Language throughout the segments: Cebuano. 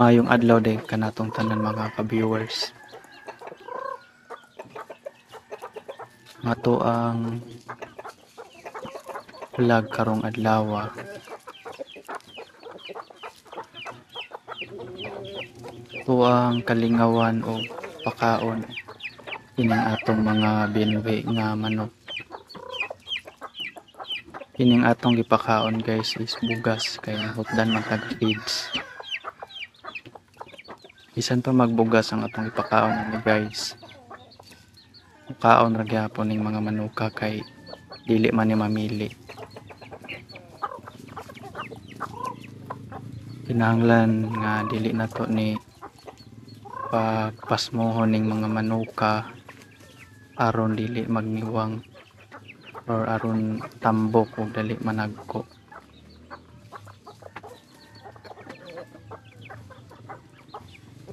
Maayong adlaw day kanatong tanan mga ka-viewers. Ato ang vlog karong adlaw. Ato ang kalingawan og pakaon ining atong mga binuhi nga manok. Kining atong gipakaon guys is bugas kay nahutdan man tag feeds. Bisan pa magbugas ang atong ipakaon ani guys, mukaon ra gyapon ning mga manuka kay dili man ni mamili. Kinahanglan nga dili nato ni pagpasmohon ning mga manuka aron dili magniwang or aron tambok og dali managko.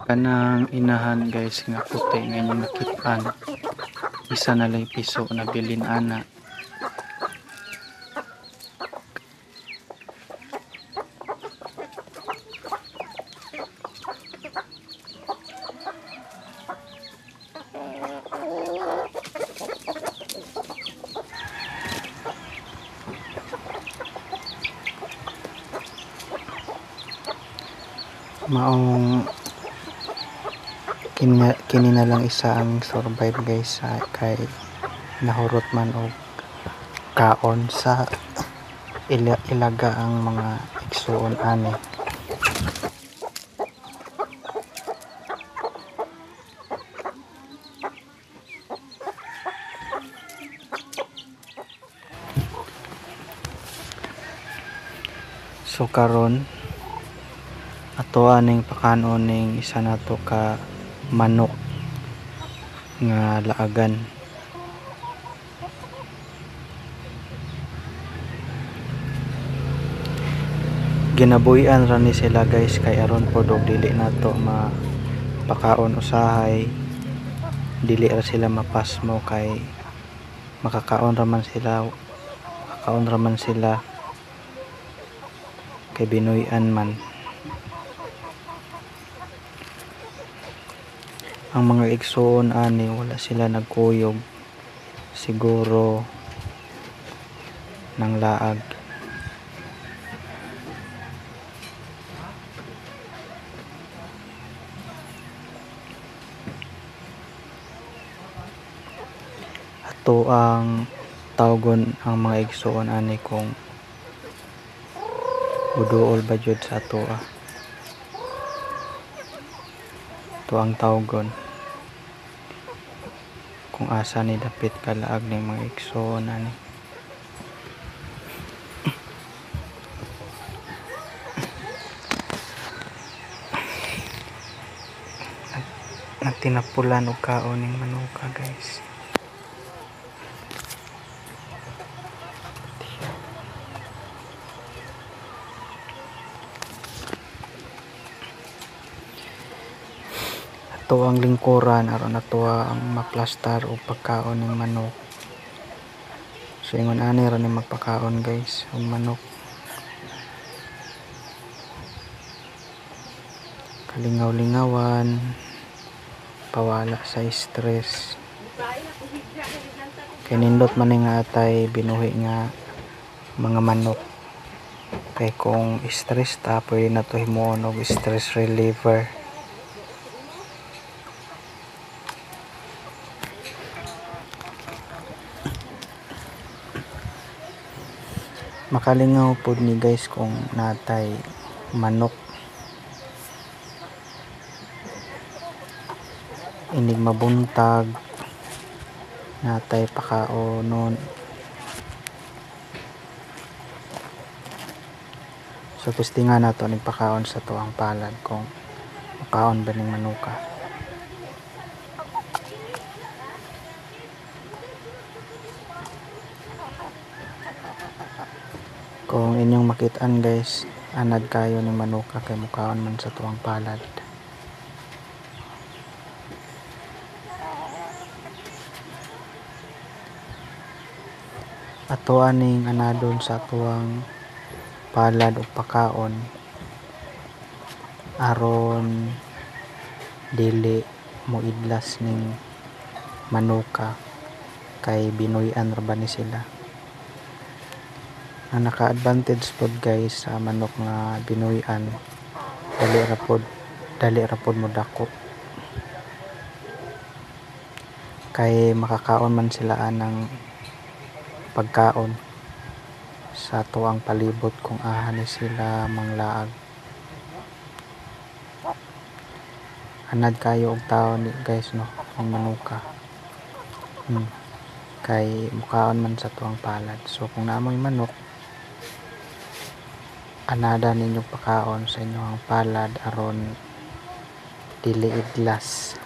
Kanang inahan guys nga puti nga inyong nakitaan, isa na lay piso na bilin ana. Maong kini na lang isa ang survive guys sa kay nahurot man og kaon sa ilaga ang mga igsuon ani. So karon ato aning pakanon ning isa nato ka manok nga laagan. Ginabuy-an ra ni sila guys kay aron pod og dili nato mapakaon usahay, dili ra sila mapasmo kay makakaon ra man sila, makakaon ra man sila kay binuy-an man. Ang mga igsuon ani wala sila nagkuyog, siguro nang laag. Ato ang tawgon ang mga igsuon ani kung uduol ba jud sa atoa. Ato ang tawgon kung asa ni dapit kalaag ning mga igsuon ani. Natinapulan og kaon ning manuka guys. Ato ang lingkuran aron ato ang maplastar og pagkaon ning manok. So ingon ani ra ni magpakaon guys og manok. Kalingaw-lingawan, pawala sa stress. Kay nindot man ni nga atay binuhi nga mga manok. Kay kung stress ta, pwede na to himuon og stress reliever. Makalingaw pod ni guys kung natay manok. Inig mabuntag, natay pakaonon. So testingan nato ning pakaon sa tuang palad kung makaon ba ning manuka. Kung inyong makitaan guys, anad kayo ni manuka kay mukaon man sa tuang palad. Ato aning anadon sa tuang palad o pakaon aron dili mo idlas ning manuka kay binuy-an ra ba ni sila. Ang naka-advantage pod guys sa manok nga binuy-an, dali ra pod mo dako kay makakaon man sila anang pagkaon sa tuang palibot kung aha ni sila manglaag. Anad kayo og tao ni guys no, ang manuka. Kay mukaon man sa tuang palad. So kung naa moy manok, anada ninyo pakaon sa inyong palad aron dili idlas.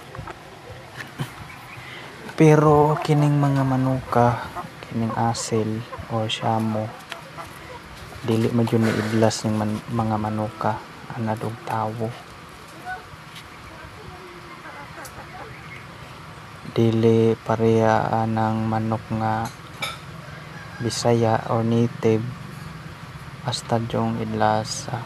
Pero kining mga manuka, kining asil or shamo, dili man jud ni idlas ning mga manuka, anad og tawo. Dili pareha anang manok nga Bisaya or native, basta jung idlasa.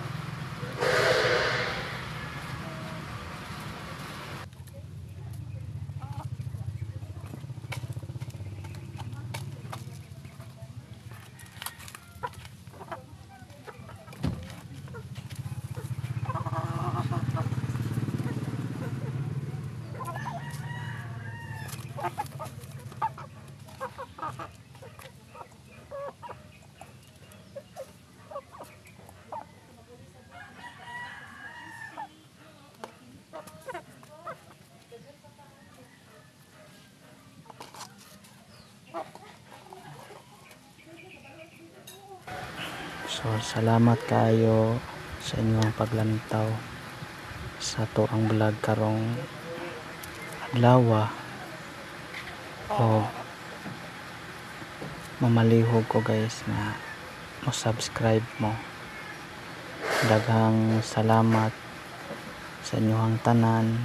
So salamat kaayo sa inyong paglantaw sa atoang vlog karong adlaw. Og mamalihog ko guys nga mo subscribe mo. Daghang salamat sa inyong tanan.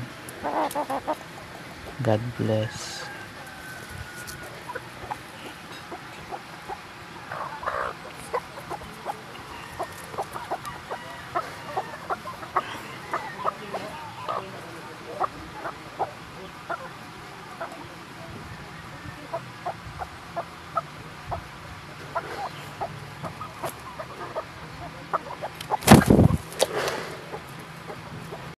God bless.